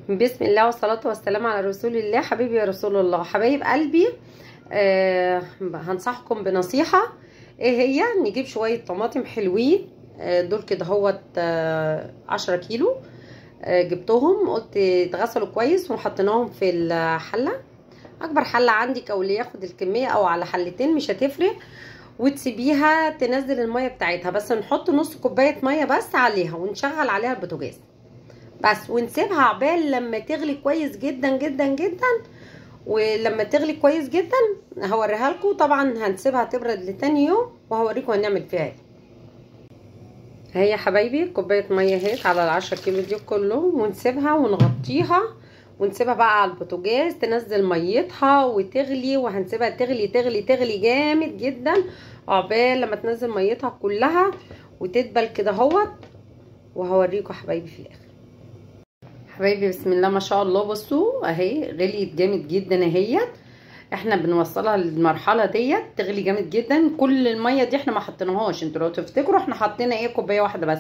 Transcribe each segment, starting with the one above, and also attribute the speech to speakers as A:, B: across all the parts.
A: بسم الله والصلاة والسلام على رسول الله. حبيبي يا رسول الله، حبايب قلبي، هنصحكم بنصيحة. ايه هي؟ نجيب شوية طماطم حلوين، دول كده هوت 10 كيلو، جبتهم قلت اتغسلوا كويس وحطيناهم في الحلة، اكبر حلة عندك او اللي ياخد الكمية او على حلتين مش هتفرق، وتسيبيها تنزل المية بتاعتها، بس نحط نص كوباية مية بس عليها ونشغل عليها البوتاجاز بس، ونسيبها عقبال لما تغلي كويس جدا جدا جدا. ولما تغلي كويس جدا هوريها لكم، طبعا هنسيبها تبرد لتاني يوم وهوريكم هنعمل فيها ايه. هي يا حبايبي كوباية مية اهي على 10 كيلو دي كلهم، ونسيبها ونغطيها ونسيبها بقى على البوتاجاز تنزل ميتها وتغلي، وهنسيبها تغلي تغلي تغلي جامد جدا عقبال لما تنزل ميتها كلها وتدبل كده اهوت، وهوريكم حبايبي في الاخر. حبايبي بسم الله ما شاء الله، بصوا اهي غليت جامد جدا اهيت، احنا بنوصلها للمرحلة ديت تغلي جامد جدا. كل المية دي احنا ما حطيناهاش، انتوا لو تفتكروا احنا حطينا ايه كوباية واحدة بس،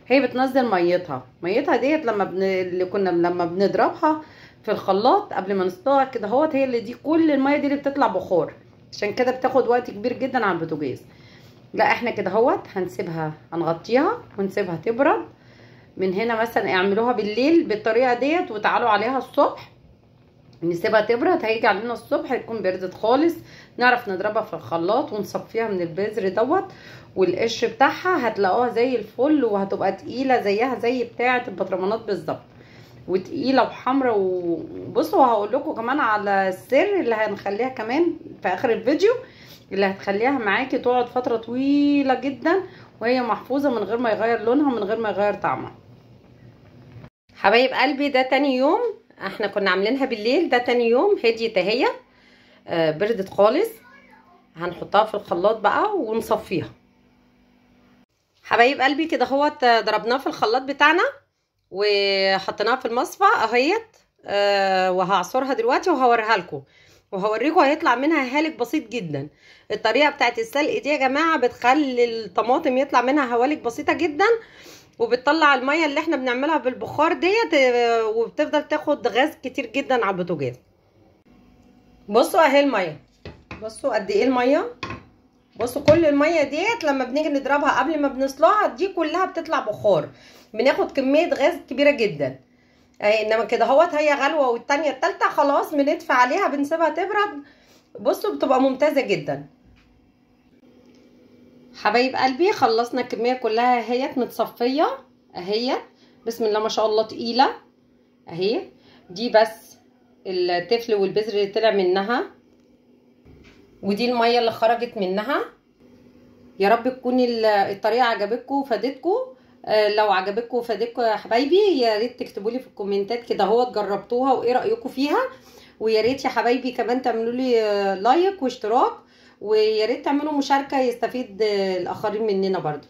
A: هي بتنزل ميتها. ميتها ديت لما اللي كنا لما بنضربها في الخلاط قبل ما نسلقها كده اهوت، هي اللي دي كل المية دي اللي بتطلع بخار، عشان كده بتاخد وقت كبير جدا على البوتاجاز. لا احنا كده اهوت هنسيبها، هنغطيها ونسيبها تبرد. من هنا مثلا اعملوها بالليل بالطريقة ديت وتعالوا عليها الصبح، نسيبها تبرد، هيجي علينا الصبح تكون بردت خالص، نعرف نضربها في الخلاط ونصفيها من البذر دوت والقشر بتاعها، هتلاقوها زي الفل وهتبقى تقيلة زيها زي بتاعه البطرمانات بالظبط، وتقيله وحمرا. وبصوا هقول لكم كمان على السر اللي هنخليها كمان في اخر الفيديو، اللي هتخليها معاكي تقعد فترة طويلة جدا وهي محفوظة من غير ما يغير لونها، من غير ما يغير طعمها. حبايب قلبي ده تاني يوم، احنا كنا عاملينها بالليل، ده تاني يوم هديت اهي، بردت خالص، هنحطها في الخلاط بقى ونصفيها. حبايب قلبي كده اهوت ضربناها في الخلاط بتاعنا وحطيناها في المصفى اهيت، وهعصرها دلوقتي وهوريها لكم، وهوريكم هيطلع منها هالك بسيط جدا. الطريقة بتاعت السلق دي يا جماعة بتخلي الطماطم يطلع منها هوالك بسيطة جدا، وبتطلع المية اللي احنا بنعملها بالبخار ديت، وبتفضل تاخد غاز كتير جدا على البوتاجاز. بصوا اهي المية، بصوا قد ايه المية، بصوا كل المية ديت لما بنيجي نضربها قبل ما بنسلقها دي كلها بتطلع بخار، بناخد كمية غاز كبيرة جدا اهي. انما كده اهوت هي غلوه والتانية التالتة خلاص بندفع عليها، بنسيبها تبرد. بصوا بتبقى ممتازة جدا. حبايب قلبي خلصنا الكمية كلها اهيت متصفيه اهيت، بسم الله ما شاء الله تقيلة اهي، دي بس التفل والبذر اللي طلع منها، ودي المية اللي خرجت منها. يا رب تكون الطريقة عجبتكم وفادتكم. لو عجبتكم وفادتكم يا حبايبي يا ريت تكتبوا لي في الكومنتات كده اهوت جربتوها وايه رايكم فيها، ويا ريت يا حبايبي كمان تعملوا لي like واشتراك، ويا ريت تعملوا مشاركة يستفيد الاخرين مننا برضو.